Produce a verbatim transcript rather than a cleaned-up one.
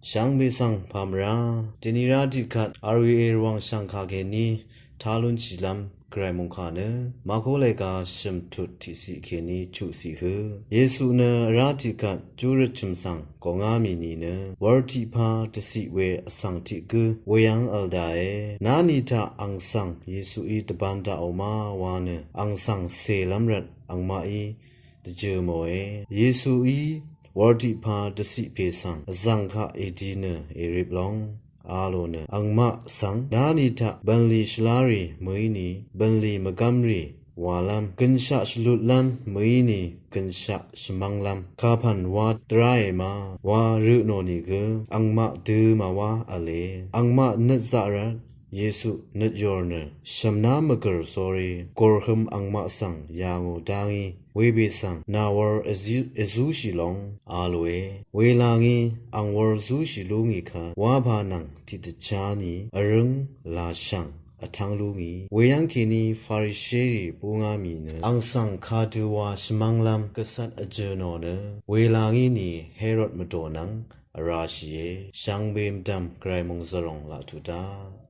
Shvngbe svng pàmvrá dèni rá tiqkvt R V A Rvwàng shv̀ngkà kèní tá lúnshìlv́m Gvray mòngkà nø Mako lèga shø̀mtut tiqciq kèní chuqciq hø. Yesu nø vrá tiqkvt júrøt chø̀m svng gòngá mì nìnø wur tiqpā dvciq we vsvng tiq gǿ weyv́ng v̄l daqe. Náni taq àng svng Yesuí dvbān daqò má wa nø àng svng cèlv́m rvt angmaqí dvjø̀ mòe. Yesuí wur tiqpā dvciq pè svng vzv̀ng kaq èdi nø èrip long a lò nø angmaq svng náni taq bv̀nlì shvlá rì mø̀í ni bv̀nlì mvgv́m rì wàlv́m gønshaq shvlutlv́m mø̀í ni gønshaq shvmv́nglv́m kapv̀n wa dvráè ma wa rø nò nìgø angmaq dø màwá v̄le. Angmaq nøt zaq rvt Yesu nøt yòr nø shv̀mná mvgø̀r sórí gùrhøm angmaq svng yà ngò dá ngí webè svng nà wur èzúshì long a lòe. Welà ngí àng wur zúshì lú ngì kvt wapà nvng tiqdvchá ni vrǿng làshv̀ng vtv́ng lú ngì. Weyv́ng kèní Farisherì búngá mì nø àng svng kadø wa shvmv́nglv́m gvcvt vjø̀ nò nø welà ngí ni Herod mvdò nvng vrashìe. Shvngbe mvdv̀m Gvray mòngzv̀ròng laq tuq daq.